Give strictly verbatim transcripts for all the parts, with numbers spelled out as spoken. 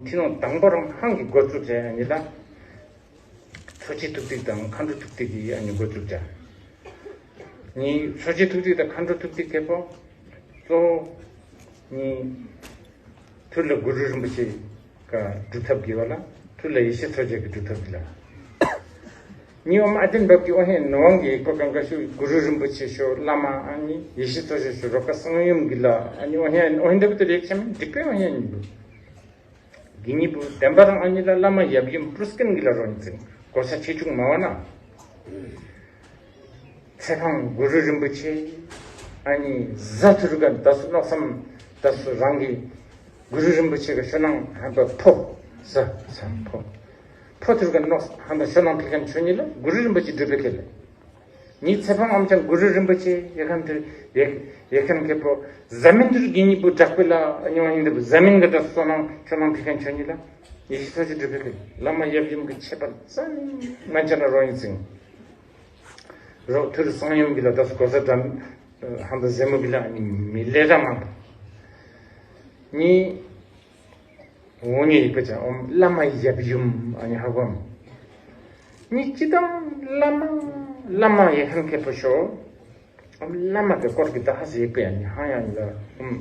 ཐི་ནོང་དང་པོ་རང་ཧང་གི་འགོ་བཙུགས་བྱས་ཨ་ནི་ལ། འཚོ་བྱེད་ཐུག་ཐིག་དང་མཁའ་འགྲོ་ཐུག་ཐིག་གི་ཨ་ནི་འགོ་བཙུགས་བྱས། ནི་འཚོ་བྱེད་ཐུག་ཐིག་དང་མཁའ་འགྲོ་ཐུག་ཐིག་ཁེ་པོ། གཙོ་བོ། ནི་ཐུར་ལ་གུ་རུ་རིན་པོ་ཆེ་ག་སྒྲུབ་ཐབས་ཀྱི་བ་ལ། ཐུར་ལ་ཡེ་ཤེས་མཚོ་རྒྱལ་གྱི་སྒྲུབ་ཐབས་ཀྱི་ལ། ཉི་འོག་མ་ཨ་བརྟན་འབབ་ཀྱི་འོ་ཧན་ནོ་ཝང་གི་ཡིག་པ་གང་ག་ཤུ་གུ་རུ་རིན་པོ་ཆེ་ཤོ་བླ་མ་ཨ་ནི་ཡེ་ཤེས་མཚོ་ཤོ་ཤོ་རོ་ཀ་གསང་ཡུམ་གི་ལ་ཨ་ནི་འོ་ཧན་འོ་ཧན་འདབ་ཏུ་རེག་ཆེམ་འགྲིག་པའི་འོ་ཧན་ཡིན་འདུག་གི་ཉི་བུ་བདེན་པ་རང་ཨ་ནི་ལ་བླ་མ་ཡབ་ཡུམ་པུ་རུ་སྐན་གི་ལ་རོ་ཡིན་ཚིག་གོ་ས་ཆེ་ཆུང་མ་བ་ན། ཚེ་འཕང་གུ་རུ་རིན་པོ་ཆེ་ཨ་ནི་ཟ་ཐུར་ག་ད་སུ་ནོག་སམ་ད་སུ་རང་གི་གུ་རུ་རིན་པོ་ཆེ་གི་ཤོ་ནང་ཧ་པ་ཕོ་ཟ་ས་ཕོ། ཕོ་ཐུར་ག་ནོག་ཧ་ད་ཤོ་ནང་ཕི་ཁན་ཆོ་ཉི་ལ་གུ་རུ་རིན་པོ་ཆེ་སྒྲུབ་པའི་ཁེ་ལ། ཉི་ཚེ་འཕང་ཨམ་ཅང་གུ་རུ་རིན་པོ་ཆེ་ཡེ་ཁན་ཐུར་ཡེ་ཡེ་ཁན་ཁེ་པོ་ཟ་མིན་ཐུར་གི་ཉི་བུ་དྲག་པོ་ལ་ཉོ་ཡིན་འདུག་ཟ་མིན་ག་ད་སོ་ནང་ཤོ་ནང་ཕི་ཁན་ཆོ་ཉི་ལ་ཡེ་ཤེས་མཚོ་རྒྱལ་སྒྲུབ་པའི་ཁེ་ལ་བླ་མ་ཡབ་ཡུམ་གི་ཆེ་བར་ཙམ་མ་ཆ་ན་རོ་ཡིན་ཚིག་རོགས་ཐུར་གསང་ཡུམ་གྱི་ལ་དྭགས་གོ་ས་དྲན་ཧམ་པ་ཟེ་མོ་གི་ལ་ནི་མི་ལེ་ར་མ་པ། ནི་འོ་ཉི་ཡིག་པ་ཅན་ཨོམ་བླ་མ་ཡབ་ཡུམ་ཨ་ནི་ཧ་གོམ། ནི་ཅི་དང་བླ་མ་བླ་མ་ཡེ་ཧན་ཁེ་པོ་ཤོ། ཨོམ་བླ་མ་དེ་སྐོར་གི་ད་ཧ་ཟེ་ཡིག་པ་ཡ་ནི་ཧ་ཡ་ནི་ལ་ཨོམ།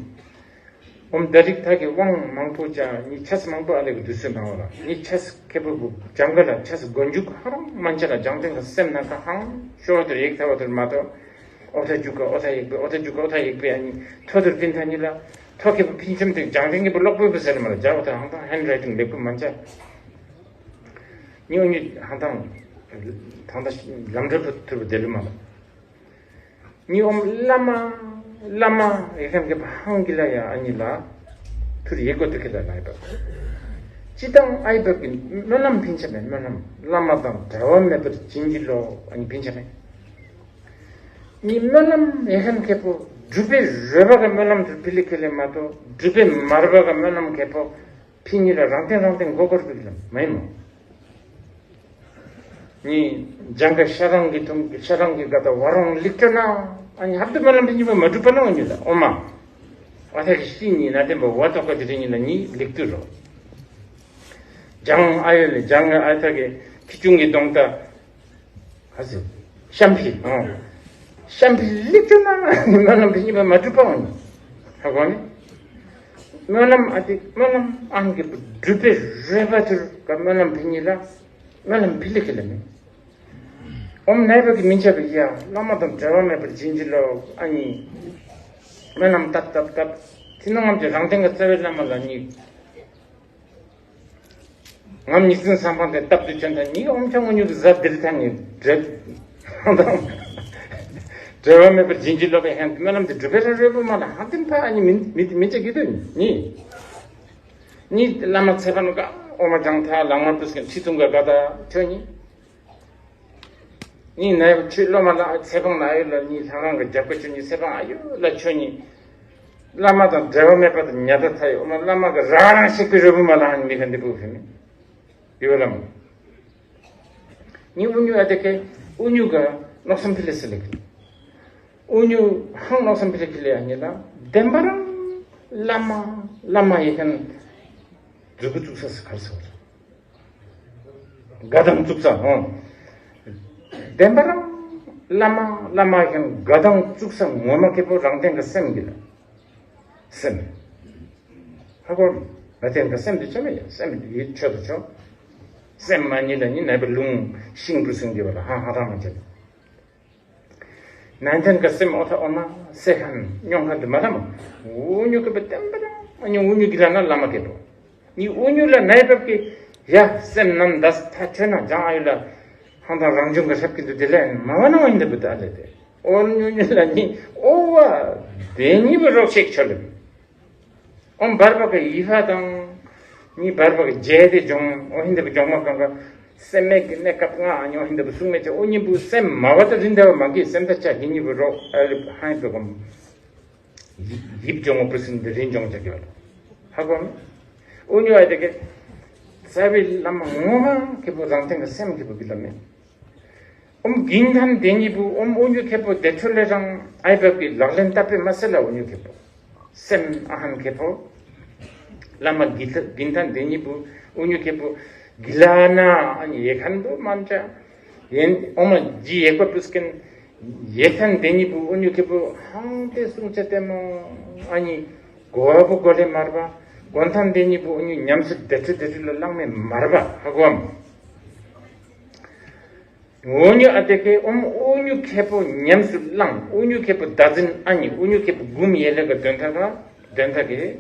ཨོམ་ད་རིག་ཐ་གི་དབང་མང་པོ་ཅང་ཉི་ཆས་མང་པོ་ཨ་ལེ་གི་དུས་སུ་ནང་ལ་ཉི་ཆས་ཁེ་པོ་གུ་ཇང་ག་ལ་ཆས་གོན་འཇུག་ཧ་རང་མན་ཆ་ལ་ཇང་ཏེང་གི་སེམས་ནང་ཁ་ཧང་ཤོར་དུ་ཡེག་ཐ་བ་དུར་མ་ཏོ། ཨོ་ཐ་འཇུག་ག་ཨོ་ཐ་ཡེག་པེ་ཨོ་ཐ་འཇུག་ག་ཨོ་ཐ་ཡེག་པེ་ཨ་ནི་ཐོ་དུར་ཕིན་ཐ་ཉི་ལ་ཐོ་ཁེ་པོ་ཕིན་ཆམ་དེ་ཇང་ཏེང་གི་པོ་ལོག་པོ་པོ་ཟེར་མ་ལ་ཇ་ཨོ་ཐ་ཧང་ཐང་ཧེན་རའི་ཏིང་ལེགས་པོ་མན་ཆ། ཉི་ཨོ་ཉི་ཧང་ཐང་ཐང་ད་ལམ་འབྲས་པོ་ཐུར་པོ་དེ་ལུ་མ་ལ། ཉི་ཨོམ་བླ་མ་བླ་མ་ཡེ་ཁན་གི་པ་ཧང་གི་ལ་ཡ་ཨ་ཉི་ལ་ཐུར་ཡེ་གོ་ཏུ་ཁི་ལ་ལ་ཡ་པ། ཅི་དང་ཨའི་པ་གི་སྨོན་ལམ་ཕིན་ཆ་མེད་སྨོན་ལམ་བླ་མ་དང་འབྲལ་བ་མེད་པར་བྱིན་གྱིས་རློབས་ཨ་ཉི་ཕིན་ཆ་མེད། ཉི་སྨོན་ལམ་ཡེ་ཁན་ཁེ་པོ་སྒྲུབ་པའི་རོལ་པ་གི་སྨོན་ལམ་དུ་ཕི་ལི་ཁི་ལི་མ་གཏོགས་སྒྲུབ་པའི་མར་པ་གི་སྨོན་ལམ་ཁེ་པོ་ཕི་ཉི་ལ་རང་སྟེང་རང་སྟེང་མགོ་སྐོར་པའི་ལམ་མ་ཡིན་མོ། ནི་ཇང་ག་ཤ་རང་གི་ཐུང་ཤ་རང་གི་ག་ད་བ་རང་ལིག་ཅོ་ན་ཨ་ནི་ཧབ་ཏུ་མ་ལམ་པི་ཉི་པ་མ་གྲུབ་པ་ན་འོ་ཉི་ལ་ཨོ་མ། ཨ་ཐ་གི་ཤི་ཉི་ན་དེ་འབ་བ་ཏོ་ཀ་དི་རི་ཉི་ལ་ཉི་ལིག་ཏུ་རོ། ཇང་ཨ་ཡོ་ལེ་ཇང་ཨ་ཐ་གི་ཁི་ཅུང་གི་གདོང་ད། ཧ་སི། ཤམ་ཕི། ཨང་། ཤམ་ཕི་ལིག་ཅོ་ན་མ་ལམ་པི་ཉི་པ་མ་གྲུབ་པ་འོ་ཉི། ཧ་གོ་ནི། སྨོན་ལམ་ཨ་ཏི་སྨོན་ལམ་ཨང་གི་སྒྲུབ་པའི་རོལ་པ་ཐུར་ག་སྨོན་ལམ་ཕི་ཉི་ལ། སྨོན་ལམ་ཕི་ལི་ཁི་ལ་མེད། ཨོམ་ནའི་པ་གི་མིན་ཆ་གི་ཡ་བླ་མ་དང་འབྲལ་བ་མེད་པར་བྱིན་གྱིས་རློབས་ཨ་ཉི། སྨོན་ལམ་བཏབ་བཏབ་བཏབ། ཐི་ནོང་ངམ་གྱི་རང་སྟེང་གི་རྩ་བའི་བླ་མ་ལ་ཉི། ངམ་ཉི་ཚན་སང་ཕང་དེ་སྟབས་བདེ་ཆེན་དང་ཉི་ཨོམ་ཆང་ངུ་ཉུ་གི་ཟ་དིར་ཐང་ནི་འབྲལ། འབྲལ་བ་མེད་པར་བྱིན་གྱིས་རློབས་པའི་ཧན་སྨོན་ལམ་དེ་སྒྲུབ་པའི་ར་རོལ་པོ་མ་ལ་ཧང་ཏིན་ཕ་ཨ་ཉི་མི་མི་མི་ཅག་གི་དོན་ཉི། ཉི་བླ་མ་ཚེ་ཕན་ག་ཨོ་མ་ཅང་ཐ་ལང་མ་པུས་ཀྱི་ཁྲི་ཐུང་ག་ག་ད་ཆོས་ཉི། ཉི་ན་ཡོད་ཆོས་སློབ་མ་ལ་ཚེ་ཕང་ན་ཡོད་ལ་ཉི་ལྷ་རང་གི་རྒྱབ་ཀ་ཆོས་ཉི་ཚེ་ཕང་ཨ་ཡོད་ལ་ཆོས་ཉི། བླ་མ་དང་འབྲལ་བ་མེད་པ་དང་ཉ་ད་ཐ་ཡོད་ཨོ་མ་བླ་མ་གི་རང་རང་ཤེས་པའི་རོལ་པོ་མ་ལ་ཧང་མི་ག་འདི་པོ་ཕེ་མི། ཡོད་ལ་མོ། ཉི་ཨུ་ཉུ་ཨ་དེ་ཀེ་ཨུ་ཉུ་ག་ནོག་སམ་ཕི་ལེ་སི་ལེ་ཀི། ཨུ་ཉུ་ཧང་ནོག་སམ་ཕི་ལེ་ཀི་ལེ་ཨ་ཉི་ལ་བདེན་པ་རང་བླ་མ་བླ་མ་ཡེ་ཁན་མཛུ་གུ་བཙུགས་ས་སི་ཁར་སོ། དགའ་དང་བཙུགས་ས་ཧོ། བདེན་པ་རང་བླ་མ་བླ་མ་ཡེ་ཁན་དགའ་དང་བཙུགས་ས་ངོ་མ་ཁེ་པོ་རང་སྟེང་གི་སེམས་ཀྱི་ལ། སེམས། ཧ་གོ། ང་དེ་འདྲ་སེམས་འདི་ཆ་མེད་ཡ་སེམས་འདི་ཡིད་ཆོད་དུ་ཆོག་སེམས་མ་ཉིད་ལ་ཉིད་ནད་པའི་ལུང་ཤིང་བུ་སེང་གེ་བ་ལ་ཧ་ཧ་ར་མ་བྱེད། ནན་ཏན་ག་སེམས་ཨོ་ཐ་ཨོ་མ་སེ་ཁན་ཉོང་ཁན་དུ་མ་ལ་མ། འུ་ཉུ་གི་པ་བསྟན་པ་རང་ཨ་ཉུ་འུ་ཉུ་གི་ལ་ན་ལ་མ་གེ་པོ། ཉི་འུ་ཉུ་ལ་ནའི་བབ་ཀྱི་ཡ་སེམས་ནམ་འདས་ཐ་ཆོད་ན་ཅང་ཨ་ཡུ་ལ་ཧང་དང་རང་བྱུང་གི་ཧྲབ་ཀྱི་འདུ་དེ་ལས་མ་བ་ན་འོ་ཡིན་འདི་བུ་ད་ཨ་ལེ་དེ། ཨོ་ཉུ་ཉུ་ལ་ཉི་ཨོ་བ་དེ་ཉི་བུ་རོགས་ཤིག་ཆོ་ལེ། ཨོམ་བར་བ་གི་ཡི་ཧ་དང་། ཉི་བར་བ་གི་རྗེས་དེ་ལྗོངས་ཨོ་ཧིན་དེ་བུ་ལྗོངས་མ་གང་ག་སེམས་མེད་ཀྱི་གནས་སྐབས་ལྔ་ཨ་ཉོ་ཧིན་དེ་བུ་གསུང་མེད་ཅེ་ཨོ་ཉི་བུ་སེམས་མ་བ་དང་རིན་དེ་བ་མ་གི་སེམས་ད་ཆ་གི་ཉི་བུ་རོགས་ཨ་ལི་ཧ་ཡིན་པའི་གོམ། ཡིབ་ལྗོངས་ཨོ་པུ་སིན་དེ་རིན་ལྗོངས་ཆ་གི་བ་ལ་ཧ་གོ་མི། ཨོ་ཉོ་ཨ་དེ་གི་རྩ་བའི་བླ་མ་ངོ་མ་ཁེ་པོ་རང་སྟེང་གི་སེམས་ཁེ་པོ་གི་ལ་མེད། ཨོམ་གིན་ཐམ་དེ་ཉི་བུ་ཨོམ་ཨོ་ཉུ་ཁེ་པོ་དེ་ཆོ་ལེ་རང་ཨའི་བབ་ཀྱི་ལག་ལེན་བཏབ་པའི་མ་སེ་ལ་ཨོ་ཉུ་ཁེ་པོ། སེམས་ཨ་ཧན་ཁེ་པོ། བླ་མ་གི་ཐ་གིན་ཐ་འདི་ཉིད་པུ་ཨུ་ཉུ་ཁེ་པུ་གི་ལ་ན་ཨ་ནི་ཡེ་ཁན་པུ་མན་ཅ། ཡེན་ཨོ་མ་ཇི་ཡེ་ཀ་པུ་སྐན་ཡེ་ཐན་འདི་ཉིད་པུ་ཨུ་ཉུ་ཁེ་པུ་ཧང་ཏེ་སུང་ཅ་ཏེ་མོ་ཨ་ནི་གོ་བ་པུ་གོ་ལེ་མར་བ་གོན་ཐན་འདི་ཉིད་པུ་ཨུ་ཉུ་ཉམས་སུ་དེ་ཁྲི་དེ་ཁྲི་ལ་ལང་མེ་མར་བ་ཧ་གོམ། འུ་ཉུ་ཨ་དེ་ཀེ་ཨོམ་འུ་ཉུ་ཁེ་པོ་ཉམས་སུ་བླངས། འུ་ཉུ་ཁེ་པོ་བདག་འཛིན་ཨ་ནི་འུ་ཉུ་ཁེ་པོ་སྒོམ་ཡེ་ལེ་ག་དོན་དག་ག་དོན་དག་གི་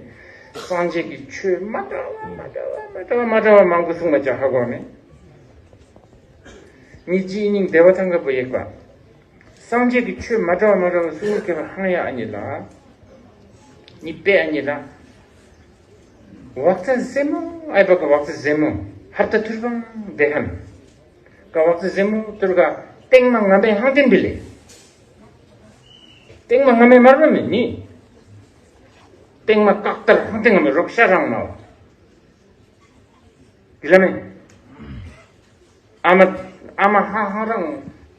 སངས་རྒྱས་ཀྱི་ཆོས་མ་འདྲ་བ་མ་འདྲ་བ་མ་འདྲ་བ་མ་འདྲ་བ་མང་པོ་གསུངས་པ་ཅག་ཧ་གོ་མེ། ཉི་ཅི་ཉིང་བདེ་བ་ཐང་ག་པོ་ཡེག་པ། སངས་རྒྱས་ཀྱི་ཆོས་མ་འདྲ་བ་མ་འདྲ་བ་གསུངས་ཡོད་ཀྱི་བ་ཧང་ཡ་ཨ་ནི་ལ། ཉི་པེ་ཨ་ནི་ལ། ཝག་ཙ་ཟེ་མོ་ཨའི་བ་ག་ཝག་ཙ་ཟེ་མོ་ཧར་ཏ་ཐུར་བང་བདེ་ཧན། ཀ་བག་ཙི་ཟེ་མོ་ཏུར་ཀ་ཏེང་མ་ང་མེ་ཧང་ཏེན་བི་ལེ། ཏེང་མ་ང་མེ་མར་བ་མེ་ནི། ཏེང་མ་ཀག་ཏར་ཧང་ཏེན་ང་མེ་རོག་ཤ་རང་ནོ། བི་ལ་མེ། ཨ་མ་ཨ་མ་ཧང་ཧང་རང་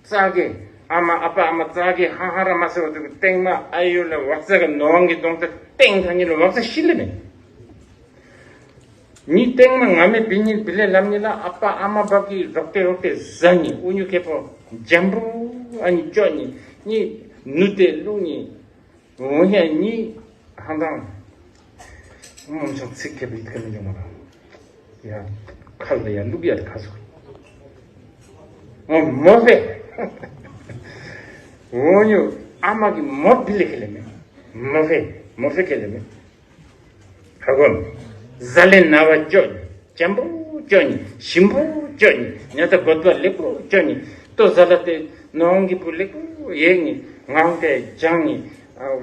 ཙ་གེ། ཨ་མ་ཨ་པ་ཨ་མ་ཙ་གེ་ཧང་ཧང་རང་མ་སེ་བ་ཏུ་ཏེང་མ་ཨ་ཡོ་ལ་བག་ཙ་ག་ནོ་ཝང་གི་དོང་ཏ་ཏེང་ཐ་ཉི་ལ་བག་ཙ་ཤི་ལེ་མེ། ཉི་སྟེང་མ་ང་མེ་བི་ཉིད་བི་ལེ་ལམ་ཉི་ལ་ཨ་པ་ཨ་མ་བབ་ཀྱི་རོག་ཏེ་རོག་ཏེ་ཟ་ཉི་ཨུ་ཉུ་ཁེ་པོ་འཇམ་པོ་ཨ་ཉི་ཅོ་ཉི་ཉི་ནུ་ཏེ་ལུག་ཉི་འོ་ཧེ་ཉི་ཧང་དང་མོམ་ཆང་ཚིག་ཁེ་པོ་ཡི་ཁེ་མི་འཇོང་མ་ར་ཡ་ཁ་ལ་ཡ་ལུག་ཡ་ཁ་སོ་འོ་མོ་ཧེ་འོ་ཉུ་ཨ་མ་གི་མོ་བི་ལེ་ཁེ་ལེ་མེ་མོ་ཧེ་མོ་ཧེ་ཁེ་ལེ་མེ། ཧ་གོ། ཟ་ལེ་ན་བ་ཅོ་ཉི། ཅམ་པོ་ཅོ་ཉི། ཞིམ་པོ་ཅོ་ཉི། ཉ་ད་གོད་པ་ལེགས་པོ་ཅོ་ཉི། ལྟོ་ཟ་ལ་ཏེ་ནོང་གི་པུ་ལེགས་པོ་ཡེ་ཉི། ངང་ཏེ་ཇང་ཉི།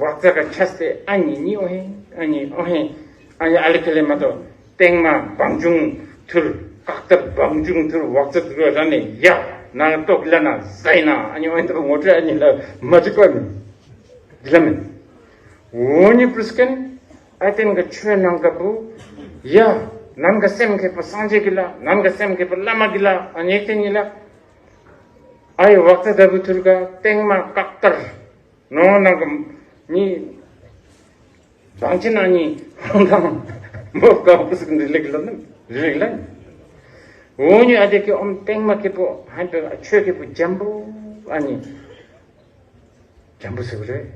ཝག་ཙ་ག་ཆས་ཏེ་ཨ་ཉི་ཉི་ཨོ་ཧེ། ཨ་ཉི་ཨོ་ཧེ། ཨ་ཉི་ཨ་ལེ་ཁེ་ལེ་མ་ཏོ། སྟེང་མ་བང་ཆུང་ཐུར། ཀག་ཏར་བང་ཆུང་ཐུར་ཝག་ཙ་ཐུར་ར་ནེ་ཡ། ན་ལྟོ་གི་ལ་ན་ཟ་ཡི་ན། ཨ་ཉི་ཨོ་ཧེ་ཏོ་ངོ་ཏྲེ་ཨ་ཉི་ལ་མ་ཅི་ཀོ་ནི། གི་ལ་མེ། འོ་ཉི་པུ་སྐན། ཨ་ཏེན་ག་ཆོས་ནང་ག་བུ། ཡ། ནང་ག་སེམས་ཁེ་པོ་སངས་རྒྱས་ཀྱི་ལ། ནང་ག་སེམས་ཁེ་པོ་བླ་མ་གི་ལ། ཨ་ཉེག་ཏེ་ཉི་ལ། ཨའི་ཝག་ཙ་ད་བུ་ཐུར་ག་སྟེང་མ་ཀག་ཏར། ནོ་ནང་ག་ཉི། བང་ཆེན་ཨ་ཉི་ཧང་དང་མོ་ག་བུ་སུ་གི་རི་ལེགས་ལ་ནི་རི་ལེགས་ལ་ནི། འོ་ཉི་ཨ་ཏེ་ཀི་ཨོམ་སྟེང་མ་ཁེ་པོ་ཧན་པེ་ཆོས་ཁེ་པོ་འཇམ་པོ་ཨ་ཉི། འཇམ་པོ་ཟེར་བ་རེད།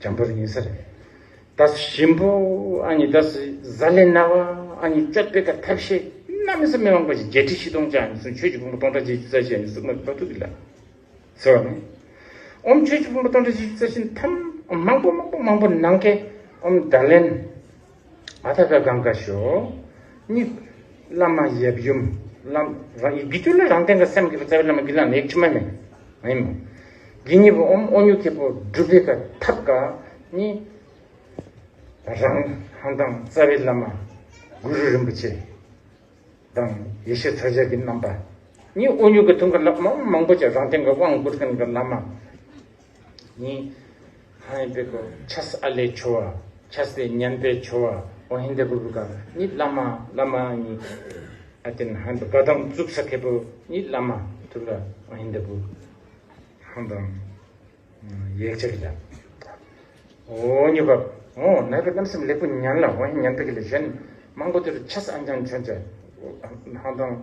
འཇམ་པོ་ཡིན་ས་རེད། ད་ཞིམ་པོ་ཨ་ནི་ད་ཟ་ལེ་ན་བ་ཨ་ནི་སྤྱོད་པའི་ཀ་ཐབས་ཤེས་གནམ་མེད་ས་མེད་མང་པོ་ཞིག་བརྒྱད་ཁྲི་བཞི་སྟོང་ཅན་ཚུན་ཆོས་ཀྱི་ཕུང་པོ་སྟོང་ཕྲག་བཞི་བཅུ་རྩ་བཞི་ནི་གཟུགས་མ་བ་ཐུག་གི་ལ་ཟེར་བ་ནི། ཨོམ་ཆོས་ཀྱི་ཕུང་པོ་སྟོང་ཕྲག་བཞི་བཅུ་རྩ་བཞི་ཐམ་མང་པོ་མང་པོ་མང་པོ་ནང་གེ་ཨོམ་ད་ལན། ཨ་ཐ་ཀ་གང་ག་ཤོ། ནི། བླ་མ་ཡབ་ཡུམ། བླ་རང་ཡི་དགེ་ཚུལ་ལ་རང་སྟེང་གི་སེམས་ཀྱི་རྩ་བའི་བླ་མ་གི་ལ་ནེག་ཆི་མ་མེ། ཨིན་མོ། དགེ་གཉིས་པོ་ཨོམ་ཨོ་ཉུ་ཁེ་པོ་སྒྲུབ་པའི་ཀ་ཐབས་ཀ་ནི། རང་ཧང་དང་རྩ་བའི་བླ་མ། གུ་རུ་རིན་པོ་ཆེ། དང་ཡེ་ཤེས་མཚར་ཆ་གི་རྣམ་པ། ནི་ཨོ་ཉུ་གི་ཐུང་གི་ལ་མང་མང་པོ་ཅིག་རང་སྟེང་གི་དབང་བསྐུར་མཁན་གི་བླ་མ། ནི། ཧ་ཡིན་པའི་གོ་ཆས་ཨ་ལེ་ཆོ་བ། ཆས་ཏེ་ཉན་པའི་ཆོ་བ། ཨོ་ཧིན་དེ་བུ་ག་ནི་བླ་མ་བླ་མ་ནི། ཨ་ཏེན་ཧ་ཡིན་པའི་ག་དང་བཙུགས་ས་ཁེ་པོ་ནི་བླ་མ་ཐུག་ལ་ཨོ་ཧིན་དེ་བུ། ཧང་དང་། ཡེག་ཆ་གི་ལ། ཨོ་ཉུ་བབ། ཨོ་ནའི་པའི་གནམ་སེམས་ལེགས་པོ་ཉན་ལ་ཨོ་ཧིན་ཉན་པའི་གི་ལ་གཞན་མང་པོ་དེ་རུ་ཆས་ཨན་ཅང་ཆོན་ཆ། ཧང་དང་།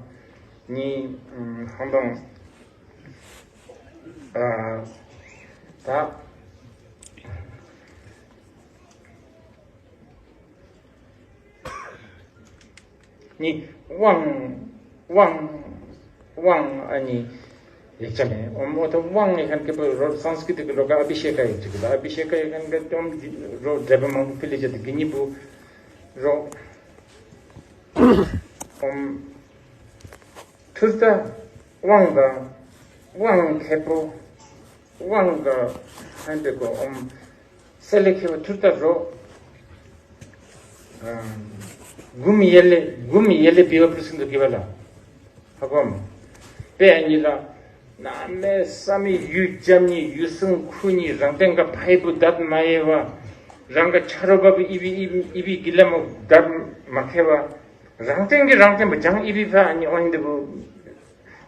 ནི། ཧང་དང་། ད། ནི། དབང་། དབང་། དབང་ཨ་ནི། ཡིག་ཆ་མེད། ཨོ་མོ་ད་དབང་ནི་ཁན་ཀི་པོ་རོ་སང་སྐྲིཏ་གི་རོ་ག་ཨ་བི་ཤེ་ཀ་ཡིག་ཆ་གི་ལ་ཨ་བི་ཤེ་ཀ་ཡིག་ཁན་ཀི་ཏོམ་རོ་འགྲེལ་པ་མང་པོ་ཕི་ལི་ཅ་དི་གི་ཉི་པོ་རོ། ཨོམ། ཐུར་ད། དབང་ག་དབང་ཁེ་པོ། དབང་ག་ཧན་པེ་གོ་ཨོམ། སེ་ལེ་ཁེ་པོ་ཐུར་ད་རོ། གུམ་ཡེ་ལེ་གུམ་ཡེ་ལེ་བི་བ་པུ་སིན་དུ་གི་བ་ལ། ཧ་གོམ། པེ་ཨ་ཉི་ལ། ན་མེ་ས་མི་ཡུལ་རྒྱབ་ཉི་ཡུལ་སྲུང་ཁུ་ཉི་རང་སྟེང་ག་ཕའི་བུ་དད་མ་ཡེ་བ། རང་ག་ཆ་རོ་བ་བུ་ཨི་བི་ཨི་བི་གི་ལ་མོ་དད་མ་ཁེ་བ། རང་སྟེང་གི་རང་སྟེང་བུ་ཇང་ཨི་བི་ཕ་ཨ་ཉི་ཨོ་ཧིན་དེ་བུ།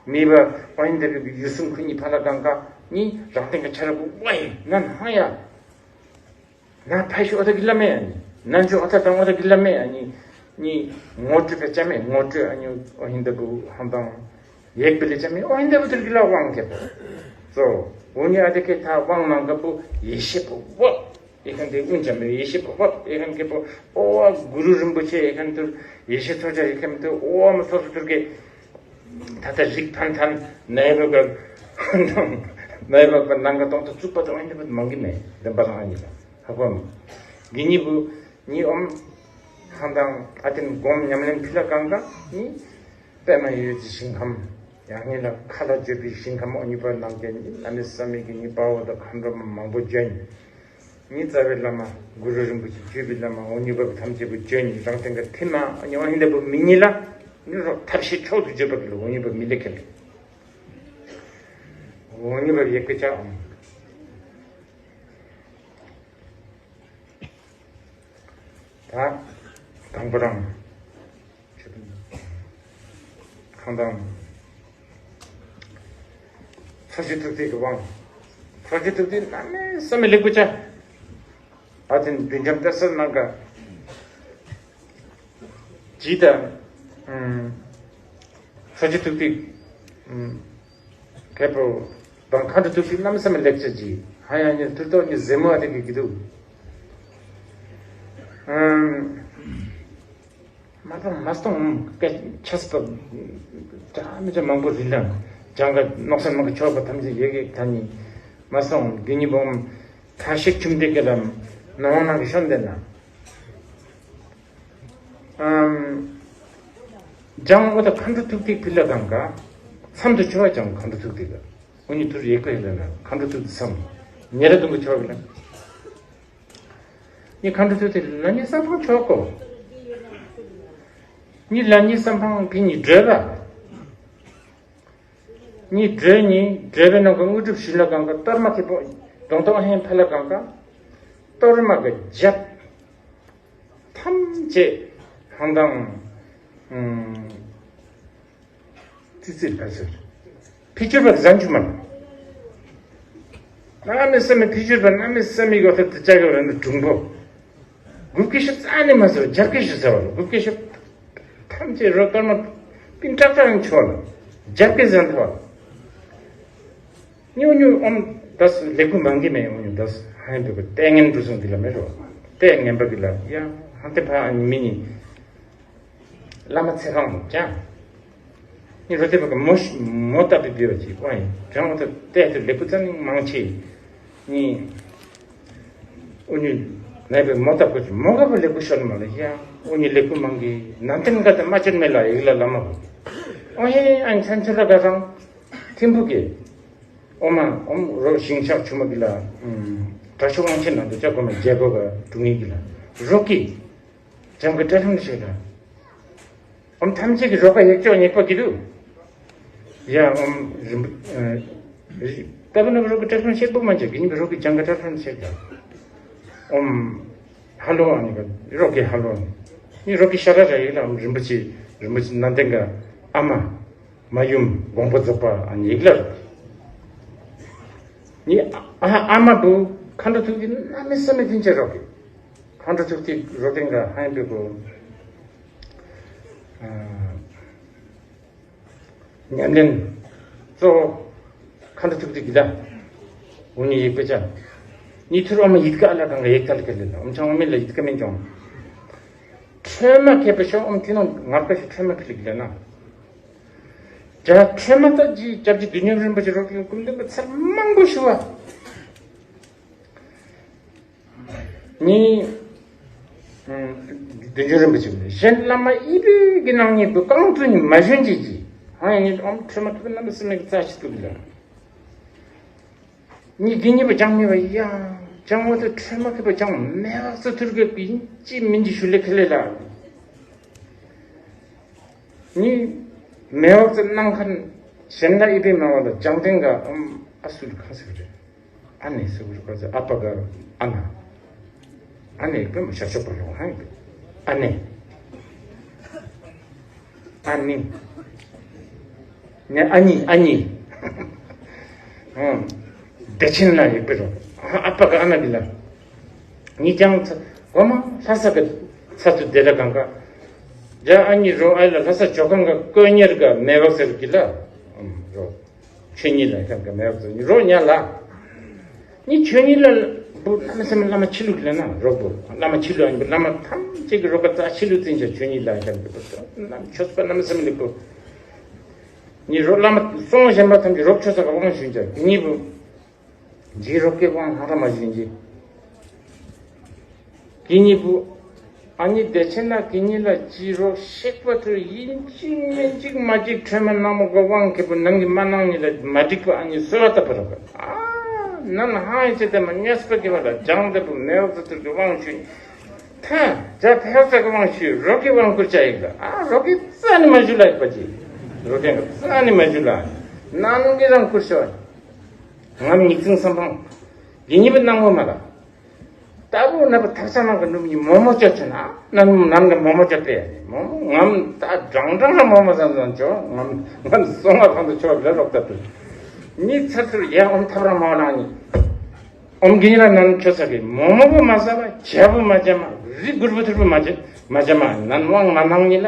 མི་བ་ཨོ་ཧིན་དེ་བུ་གི་ཡུལ་སྲུང་ཁུ་ཉི་ཕ་ལ་གང་ག་ཉི་རང་སྟེང་ག་ཆ་རོ་བུ་ཝའི་ན་ན་ཡ། ན་ཕ་ཤུ་ཨོ་ཐ་གི་ལ་མེ་ཨ་ཉི། ན་ཇུ་ཨོ་ཐ་དང་ཨོ་ཐ་གི་ལ་མེ་ཨ་ཉི། ནི་ངོ་སྤྲོད་པའི་ཅ་མེ་ངོ་སྤྲོད་ཨ་ནི་ཨོ་ཧིན་ད་བུ་ཧང་དང་ཡེག་པི་ལི་ཅ་མེ་ཨོ་ཧིན་ད་བུ་དུར་གི་ལ་དབང་ཁེ་པོ། སོ་འོ་ནི་ཨ་དེ་ཁེ་ཐ་དབང་ནང་ག་བུ་ཡེ་ཤེས་པོ་བོ། ཨེ་ཁན་དེ་ཀུན་ཅ་མེ་ཡེ་ཤེས་པོ་བོ། ཨེ་ཁན་ཁེ་པོ་ཨོ་ཨ་གུ་རུ་རིན་པོ་ཆེ་ཨེ་ཁན་དུར་ཡེ་ཤེས་མཚོ་ཆ་ཨེ་ཁན་དུ་ཨོ་ཨ་མ་སོ་སོ་དུར་གེ། ད་ལྟ་རིགས་ཕན་ཐན་ནའི་བ་ག་ནའི་བ་ག་ནང་ག་གཏོང་དུ་བཙུགས་པ་དང་ཨ་ནི་བ་མང་གི་མེད་དེ་འབའ་ལང་ཨ་ནི་ལ་ཧ་གོ་མ། གི་ནི་བུ། ནི་ཨོམ། ཧང་དང་ཨ་ཏིན་སྒོམ་ཉམས་ལེན་ཕི་ལ་གང་ག་ནི། པད་མ་ཡོད་ཀྱི་ཞིང་ཁམས། ཡང་ཉིད་ལ་མཁའ་ལ་བརྗོད་པའི་ཞིང་ཁམས་ཨོ་ཉི་པ་རྣམས་ཀྱི་ནི་གནམ་མེད་ས་མེད་ཀྱི་ནི་དཔའ་བོ་དང་མཁའ་འགྲོ་མ་མང་པོ་བྱོན། ནི་རྩ་བའི་བླ་མ་གུ་རུ་རིན་པོ་ཆེ་བརྒྱུད་པའི་བླ་མ་ཨོ་ཉི་པ་ཐམས་ཅད་པོ་བྱོན་ནི་རང་སྟེང་གི་ཐི་མ་ཨོ་ཉི་པ་ཧིན་ད་པོ་མི་ཉིད་ལ་ནི་རོགས་ཐབས་ཤེས་མཆོག་ཏུ་བརྗོད་པ་གི་ལ་ཨོ་ཉི་པ་མི་ལེ་ཁེ་ལེ། ཨོ་ཉི་པ་ཡེ་ཀེ་ཅག་ཨོ། ད་དང་པོ་རང་ཁང་དང་། ཚོ་ཆུ་ཐུག་ཐིག་གི་དབང་། ཚོ་ཆུ་ཐུག་ཐིག་གནམ་མེད་ས་མེད་ལེགས་པོ་ཆ། ཨ་ཏིན་བདུན་འཇམ་གཏེར་གསར་ནང་ག་ཇི་ད། ཚོ་ཆུ་ཐུག་ཐིག་ཁེ་པོ་དང་ཁ་འདྲ་ཐུག་ཤིག་གནམ་ས་མི་ལེགས་ཆ་ཇི། ཧ་ཡང་ཉིན་ཐུར་ཏོ་ཉི་ཟེ་མོ་ཨ་དེ་གི་གི་འདུག་མ་པང་མ་སྟོང་སྐད་ཆ་སྤ་ཅ་མི་ཅ་མང་པོ་རིལ་ལང་ཅང་ག་ནོག་སན་མང་གི་ཆོག་པ་ཐམས་ཅད་ཡེ་གེ་ཐ་ནི་མ་སྟོང་གི་ཉི་བོང་ཁ་ཤིག་ཆུམ་དེ་གེ་ལམ་ནོ་ནང་གི་ཤོན་དེ་ན། ཨམ། ལྗང་འོ་ད་མཁའ་འགྲོ་ཐུག་ཐིག་ཕི་ལ་གང་ག་མཚམས་དུ་ཆོ་བ་ལྗང་མཁའ་འགྲོ་ཐུག་ཐིག་ག་འོ་ནི་ཐུར་ཡེ་ཀ་ཡེ་ལ་ན་མཁའ་འགྲོ་ཐུག་ཐིག་མཚམས་ཉེ་ར་དུང་གི་ཆོ་བ་ལ། ནི་མཁའ་འགྲོ་ཐུག་ཐིག་ལ་ནི་བསམ་ཕང་ཆོག་གོ། ནི་ལ་ནི་བསམ་ཕང་ཕི་ནི་བགྲོད་པ། ནི་བགྲོད་ནི་བགྲོད་པའི་ནང་གི་དངོས་གྲུབ་ཞུ་ལ་གང་ག་གཏོར་མ་ཐེབས་པོ་གདོང་ཐོག་ཧེན་ཕ་ལ་གང་ག་གཏོར་མ་གི་རྒྱབ། ཐམས་ཅད་ཧང་དང་། ཙི་ཙི་ལ་ཟེར། ཕི་ཅུར་བ་གཟན་ཆུ་མ། གནམ་མེད་ས་མེད་ཕི་ཅུར་བ་གནམ་མེད་ས་མེད་གོ་ཐབས་དུ་ཅག་གི་ར་ནི་གྲུང་པོ། དགུ་སྐད་ཤོད་རྩ་ནས་མ་ཟེར་བར་རྒྱབ་སྐད་ཤོད་ཟེར་བ་དགུ་སྐད་ཤོད། ཐམས་ཅད་རོ་གཏོར་མ་པིན་ཀྲག་ཀྲག་ཡང་ཆོག་ལ་རྒྱབ་སྐད་ཟན་ཐོག་ལ། ཉུ་ཉུ་ཨོམ་དས་ལེགས་པོ་མང་གི་མེད་ཨོ་ཉུ་དས་ཧན་དུ་གི་ལྟས་ངན་འགྲོ་སོང་འདི་ལ་མེད་རོ། ལྟས་ངན་པ་གི་ལ་ཡ་ཧན་ཏེ་ཕ་ཨ་ཉི་མི་ཉི་བླ་མ་ཚེ་གང་ཀྱང་ཉི་རོ་ཏེ་བ་གི་མོ་ཤ་མོ་ཏ་པི་བི་བ་ཅི་ཀོ་ཡིན་ཀྱང་ཨོ་ཏ་ལྟས་དུ་ལེགས་པོ་ཙམ་མང་ཆེ་ཉི། ཨོ་ཉི་ནའི་བའི་མོ་ཏ་པི་ཅི་མོ་ག་པོ་ལེགས་པོ་ཤོར་མ་ལ་ཡ་ཨོ་ཉི་ལེགས་པོ་མང་གི་ནན་ཏན་ག་ཏ་མ་ཅན་མེ་ལ་ཡིག་ལ་ལ་མ་གོ་ཨོ་ཧེ་ཨན་ཆན་ཆུ་ལ་ག་རང་། ཐིམ་ཕུག་གི། ཨོ་མ་ཨོམ་རོ་ཞིང་ཤག་ཆུ་མ་གི་ལ། དྲ་ཤོག་དབང་ཆེན་ནང་དུ་ཅག་གོ་མ་རྒྱལ་པོ་ག་དྲུང་ཡིག་གི་ལ། རོ་ཀི། ཇམ་གི་ཏྲ་ལྷམ་ཤེ་ལ། ཨོམ་ཐམས་ཅད་ཀྱི་རོ་ཀ་ཡེག་ཅོག་ཉེག་པ་གི་དུ། ཡ་ཨོམ་རིམ་པ། ཏ་བ་ན་རོ་ཀི་ཏྲ་ལྷམ་ཤེ་པོ་མ་ཅག་གི་ཉི་རོ་ཀི་ཇམ་གི་ཏྲ་ལྷམ་ཤེ་ལ། ཨོམ། ཧ་ལོ་ཨ་ནི་ག་རོ་ཀི་ཧ་ལོ་ཨ་ནི། ནི་རོ་ཀི་ཤ་ར་ར་ཡེག་ལ་ཨོམ་རིམ་པ་ཆེ་རིམ་པ་ཆེ་ནན་ཏན་ག་ཨ་མ། མ་ཡུམ་དགོངས་པ་རྫོགས་པ་ཨ་ནི་ཡིག་ལ་རོ། ནི་ཨ་ཨ་མ་བུ་མཁའ་འགྲོ་ཐུག་གི་གནམ་མེད་ས་མེད་དེན་ཅེ་རོ་གི། མཁའ་འགྲོ་ཐུག་གི་རོ་ཏེན་ག་ཧན་པེ་བུ། ཉམས་ལེན། གཙོ་བོ། མཁའ་འགྲོ་ཐུག་གི་གི་ད། འུ་ནི་ཡིག་པེ་ཅང་། ནི་ཐུར་ཨ་མ་ཡིད་ཀ་ཨ་ལ་གང་ག་ཡིག་ཀ་ལ་ཀ་ལ་ལ་ཨམ་ཆང་ཨ་མེ་ལ་ཡིད་ཀ་མེན་ཅོང་། ཁྲོས་མ་ཁེ་པེ་ཤོ་ཨམ་ཐི་ནོ་ངར་པེ་ཤོ་ཁྲོས་མ་ཁེ་ལི་གི་ལ་ན། ཇ་ཁྲོས་མ་ད་ཇི་སྐྱབས་རྗེ་བདུད་འཇོམས་རིན་པོ་ཆེ་རོགས་ཀྱི་སྐུ་མདུན་པ་ཚར་མང་པོ་ཞུ་བ། ནི། བདུད་འཇོམས་རིན་པོ་ཆེ་གཞན་བླ་མ་ཨི་བི་གི་ནང་ཉིད་དུ་རྐང་བཙུན་ཉིད་མ་གཞོན་གྱི་ཀྱི། ཧང་ཡང་ཉིད་ཨོམ་ཁྲོས་མ་ཐུབ་རྣམ་པ་སེམས་མེད་ཀྱི་རྩ་ཆི་ཐུབ་ལ། ཉིད་དགེ་ཉིད་པ་ཅང་མེད་པ་ཡང་ཅང་འོ་དུ་ཁྲོས་མ་ཁེ་པ་ཅང་མེད་བ་སུ་ཐུར་གི་ཡིན་ཅི་མིན་གྱི་ཞུ་ལེ་ཁེ་ལེ་ལ། ནི། མེ་འོག་ཙི་སྣང་མཁན་གཞན་ལ་ཨི་པའི་མེ་འོག་ལ་ལྗང་ལྡན་ག་ཨམ་ཨ་སུ་རུ་ཁ་ཟེར་རེད། ཨ་ནེ་ཟེར་རུ་ཁ་ཟེར་ཨ་པ་ག་ཨ་ན། ཨ་ནེ་པེ་མ་ཤར་ཤོག་པ་ཡོང་ཧ་ཡིན་པས། ཨ་ནེ། ཨ་ནི། ནེ་ཨ་ནི་ཨ་ནི། ཨང་། བདེ་ཆེན་ལ་ཡོད་པའི་རོ། ཨ་པ་ག་ཨ་ན་གི་ལ། ཉིད་ཀྱང་ཚ་གོ་མ་ལྷ་ས་གི་ཚ་ཚུ་བདེ་ལ་གང་ག་རྒྱ་ཨ་ནི་རོ་ཨ་ལ་ལྷ་ས་ཇོ་ཁང་ག་ཀོ་ཉེར་ག་མེ་བག་ཟེར་གི་ལ། རོ་ཆོས་ཉིད་ལ་ཁང་ག་མེ་བག་ཟེར་རོ་ཉ་ལ། ནི་ཆོས་ཉིད་ལ་བུ་གནམ་མེད་ས་མེད་བླ་མ་ཕྱི་ལུགས་ལ་ན་རོ་བུ་བླ་མ་ཕྱི་ལུགས་ཨ་ནི་བུ་བླ་མ་ཐམས་ཅད་ཀྱི་རོ་ག་ཙ་ཕྱི་ལུགས་བཙན་བྱ་ཆོས་ཉིད་ལ་ཁང་གི་བུ་ནམ་ཆོས་པ་གནམ་མེད་ས་མེད་ལེགས་བུ། ནི་རོ་བླ་མ་སོང་བཞིན་པ་ཐམས་ཅད་རོ་ཆོས་ས་ག་དབང་ཞུས་བྱ་གི་ནི་བུ། ཇི་རོགས་ཀྱི་དབང་ཧ་ར་མ་བྱིན་གྱི། ཀི་ཉི་བུ། ཨ་ནི་བདེ་ཆེན་ན་ཀི་ཉི་ལ་ཅི་རོགས་ཤེག་པ་ཐུར་ཡིན་གཅིག་མིན་གཅིག་མ་གཅིག་ཁྲོས་མ་ནག་མོ་གི་དབང་གི་བུ་ནང་གི་མ་ནང་ཉི་ལ་མ་འགྲིག་པ་ཨ་ནི་གསོལ་བ་བཏབ་པ་རོགས་ཨ། ནམ་ཧང་ཡི་ཚེ་དེ་མ་ཉེས་པ་གི་བ་ལ་ལྗང་དེ་བུ་མེ་འོག་ཏུ་ཐུར་གི་དབང་ཞུ། ཐ་ཇ་ཕེ་ས་གི་དབང་ཞུ་རོགས་ཀྱི་དབང་བསྐུར་བྱ་ཡིག་ལ་ཨ་རོགས་ཀྱི་རྩ་ནི་མ་ཞུ་ལ་ཡིག་པ་ཅི། རོགས་ཀྱི་རྩ་ནི་མ་ཞུ་ལ། ནང་གི་རང་བསྐུར་བྱ་བ། ངམ་ཉིག་ཙིང་སམ་ཕང་། ཡིན་ཉིད་པའི་སྣང་བ་མ་ལ། ལྟ་བུ་ན་བུ་ཐག་ཆ་ནང་གི་ནུབ་ཉིད་མོ་མོ་ཅོ་ཆེ་ན་ནམ་ནམ་གི་མོ་མོ་ཅོ་པས་མོ་མོ་ངམ་ད་འབྲང་འབྲང་ར་མོ་མོ་བཟང་བཟང་ཅོ་ངམ་ངམ་སོང་བ་ཕང་དུ་ཆོ་ལ་རོགས་ད་དུ་ཉིད་ཚར་ཚུར་ཡ་ཨོམ་ཐབ་ར་མ་ལང་ཉིད་ཨོམ་གི་ཉིད་ལ་ནམ་ཆོ་ས་གི་མོ་མོ་བུ་མ་ས་བ་ཇ་བུ་མ་ཇ་མ་རི་གུར་བུ་ཐུར་བུ་མ་ཇ་མ་ཇ་མ་ནམ་དབང་མ་ནང་ཉིད་ལ།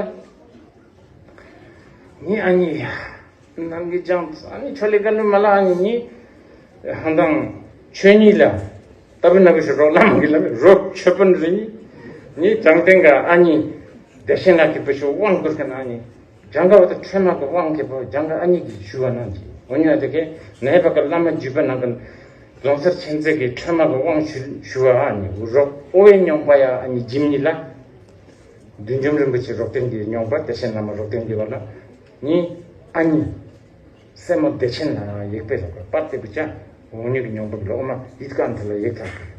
ནི་ཨ་ནི་ཡ། ནང་གི་ཅང་ཨ་ནི་ཆོ་ལེ་ཀ་ལུ་མ་ལ་ཨ་ནི་ནི། ཧང་དང་ཆོས་ཉིད་ལ། ལྟ་བུ་ན་བུ་ཞུ་རོགས་ལ་མ་གི་ལ་མི་རོགས་ཆོས་པན་རི་ནི། ནི་དྲང་བདེན་ག་ཨ་ནི། བདེ་ཆེན་ལ་གི་བུ་ཞུ་དབང་བསྐུར་མཁན་ཨ་ནི། ལྗང་ག་བ་དང་ཁྲོས་མ་གི་དབང་གི་བུ་ལྗང་ག་ཨ་ནི་གི་ཞུ་བ་ནང་གི་འོ་ཉ་དེ་གས་ནའི་བ་ག་བླ་མ་བརྒྱུད་པ་ནང་གི། རྫོང་སར་ཆེན་ཚེ་གི་ཁྲོས་མ་གི་དབང་ཞུ་ཞུ་བ་ཨ་ནི་རོགས་ཨོ་བའི་མྱོང་པ་ཡ་ཨ་ནི་འཇིམ་ཉིད་ལ། བདུད་འཇོམས་རིན་པོ་ཆེ་རོགས་དན་གྱི་མྱོང་པ་བདེ་ཆེན་བླ་མ་རོགས་དན་གྱི་བ་ལ། ནི་ཨ་ནི། སེ་མོ་བདེ་ཆེན་ལ་ཡིག་པའི་ལོག་པར་དེ་བུ་ཅག་འོང་ཉིད་ཀྱི་མྱོང་པ་གི་ལོག་མ་ཡིད་ཀ་འདི་ལ་ཡིག་ཐག